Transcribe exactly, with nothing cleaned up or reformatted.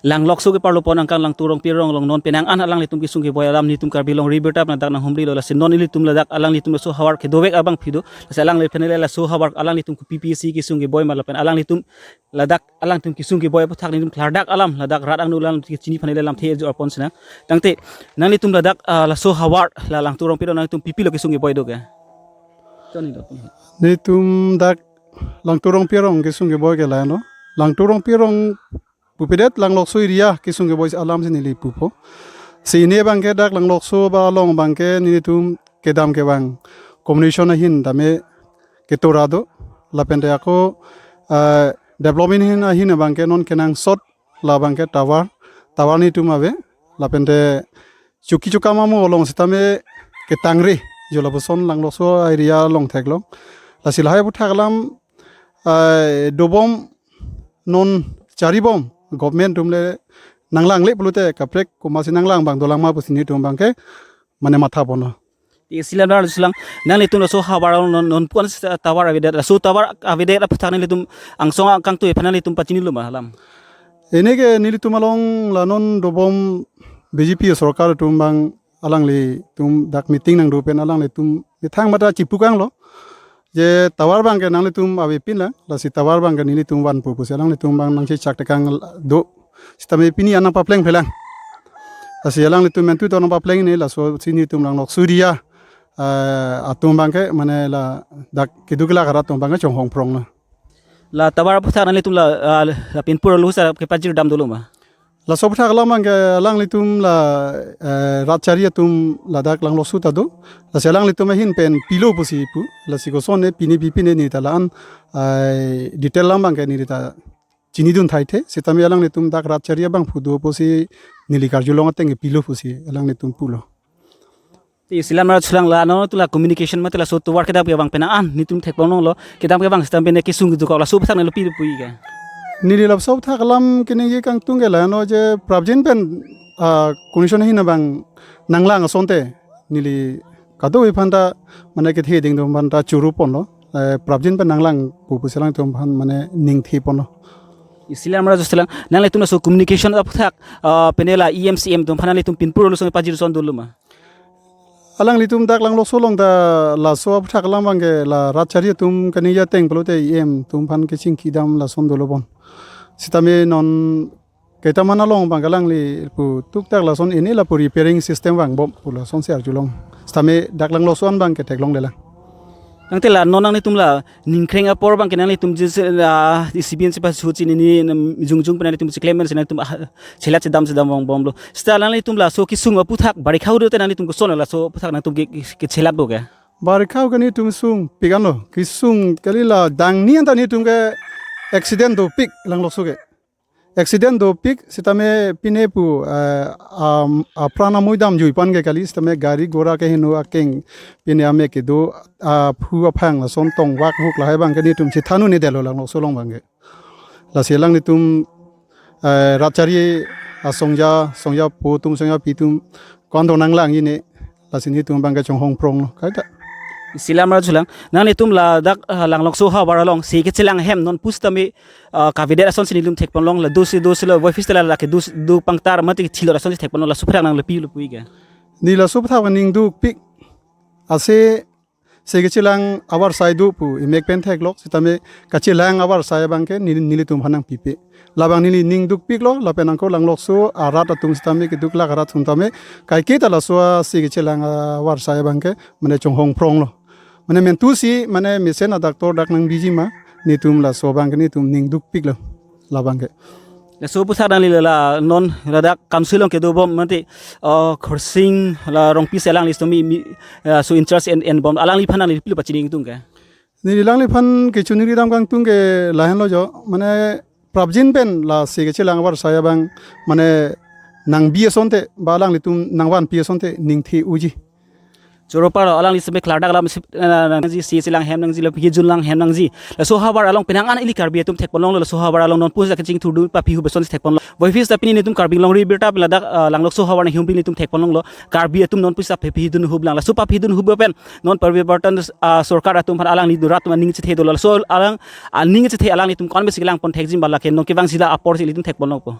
Langlokso ke parlo pon angkang Langtu Rongpi arong along non penang an alanglitum kesung keboi alam nelitum Karbi Longri Abirta pen ladak nanghumrilo, lasi non ilitum ladak alanglitum laso havar kedovek abangphi do, lasi alangliphan le laso havar alanglitum kopi pisi kesung keboi ma lapen alanglitum ladak alangtum kesung keboi aputhak nelitum klardak alam ladak rat angno alam kechini aphan le lamthe arju arpon sinang. Tangte nanglitum ladak, ah, laso havar la Langtu Rongpi arong nangtum pipilo kesung keboi do ke? Choni do. Nelitum dak Langtu Rongpi arong kesung keboi ke la-an lo. Langtu Rongpi arong pupedet Langlokso area kesung keboi alam si neli pupo. Si ne abangke dak Langlokso ba along abangke nelitum kedam kevang communication ahin tame ketora do. Lapente ako, eh, development ahin, ahin abangke non kenangsot la abangke tower, tower nelitum ave. Lapente chuki chukam amo along sitame ketangre jo lapuson Langlokso area along theklong. Lasi lahai aputhak alam, eh, dobom non charibom government atum le nanglangle pulote kaprek komatsi nanglang abang dolang ma pusi nelitum abangke mane matha ponlo. Isi alam rat arjulo, nanglitum laso havar non, non pu-an si tower avedet, laso tower avedet aputhak nanglitum angsong angkangtui aphan nanglitum pachinilo ma alam? Eneke nelitum along la non dobom B J P sorkar atum abang alanglitum dak meeting nangdo pen alanglitum methang mata chipukanglo je tower abangke nanglitum avepin lang, lasi tower abangke nelitum vanpo pusi alanglitum abang nangchechak tekang do. Sitame pini an nangpapleng phelang. Lasi alanglitum mentu to nangpapleng ne, laso si nelitum Langlokso area, eh, atum abangke mane ladak keduk kelak arat atum abangke chonghong pronglo. La tower aputhak nanglitum la, ah, la pinpur lo sa kepajir dam dolo ma? Laso aputhak alam abangke alanglitum la, eh, rat chari atum ladak Langlokso ta do. Lasi alanglitum ahin pen pilo pusi pu. Lasi kosonne pine pipine neli ta la-an, eh, detail alam abangke neli ta chinidun thaithe. Sitame alanglitum dak rat chari abangphu do pusi neli karjulong ateng pilo pusi alanglitum pulo. Isi alam rat arjulo, la non tu la communication mate laso tower kedam kevang penang an nelitum thekponlonglo, kedam kevang sitame pine kesung keduk laso aputhak nangli pi puji ke? Neli laso aputhak alam keningje kangtung ke la-an lo je prapjin pen, ah, condition ahin abang nanglang asonte neli kadokave aphanta mane kethe ding atum aphanta churu ponlo, eh, prapjin pen nanglangpo pusi alangtum aphan mane ningthe ponlo. Isi alam rat arjulo, nanglitum laso communication aputhak, ah, pine la E M C M atum aphan nanglitum pinpur lo song pajir son dolo ma? Alanglitum dak Langlokso along ta laso aputhak alam abangke la rat chari atum kaningje ateng pulote E M atum aphan kechingki dam lason dolo bon. Sitame non kaita mana along abangke alangli pu tuktak lason ini lapu repairing system vangbom pu lason si arjulong. Sitame dak Langlokso an abangke theklonglelang. Tangte la non nanglitum la ningkreng apor abangke nanglitum jis, ah, isi bin si pas huchi nini nam jongjong pen nanglitum si klem pen si nanglitum, ah, chelat chedam chedam vangbomlo. Sita nanglitum laso kesung aputhak barikha ahut te nanglitum koson laso aputhak nangtum ke, ke, kechelat bo ke? Barikha ahut ke nelitum sungpik anlo. Kesung kali la dangni anta nelitum ke accident dopik Langlokso ke. Accident dopik sitame pine pu, eh, am, apran amoi damjui aphan ke kali sitame gari gora kehingno akeng pine ame kedo aphu aphang lason tongvak vuk lahai abangke nelitum chethanu ne detlo Langlokso along abangke. Lasi alanglitum, eh, rat chari asongja, songjapo atum, songjapi atum ko-an do nanglangji ne, lasi nelitum abangke chonghong pronglo kaita. Isi alam rat arjulo, nanglitum ladak, ah, Langlokso havar along se kechelang ahem non pusitame, ah, kavedet ason si nelitum thekponlong, la do si do si la voiphis ta la lake do si do pangtar mate thilo ason si thekponlong, laso aputhak nangli pilo puji ke? Neli laso aputhak ning dukpik. Ase se kechelang avarsai do pu emek pen theklok sitame kachelang avarsai abangke neli, nelitum aphan nangpipe. Labang neli ning dukpiklo lapen angko Langlokso arat atum sitame keduk kelak arat atum tame kaike ta laso ase kechelang avarsai abangke mane chonghong pronglo. Mane mentu si mane mesen adoctor dak nangbiji ma nelitum laso abangke nelitum ning dukpiklo labangke. Laso aputhak nangli la non ladak council along kedobom mate, ah, Khorsing la Rongpi si alangli sitame mi, ah, so in charge en, enbom alangliphan nangli pilo pachini ingtung ke? Neli alangliphan kechoningri dam kangtung ke lahenlo jo, mane prapjin pen la se kechelang avarsai abang mane nangbi asonte ba alanglitum nangvanpi asonte ningthe unji. Choro paro alangli sitame klardak alam si, eh, nangji, se chelang ahem nangji, lapu kejun lang ahem nangji. Laso havar along penang an ili Karbi atum thekponlonglo, laso havar along non pusi kachingthurdun paphi hup ason si thekponlo. Voiphis ta pini nelitum Karbi Longri Abirta pen ladak, ah, Langlokso havar nanghumri nelitum thekponlonglo. Karbi atum non pusi paphidun hup lang. Laso paphidun hup pen non parivartan, ah, sorkar atum aphan alangli rat atum aning chethe dolo. Laso alang aning chethe alanglitum ko-an besi langpon thekji ma lake non kevangji la apor si ilitum thekponlongpo.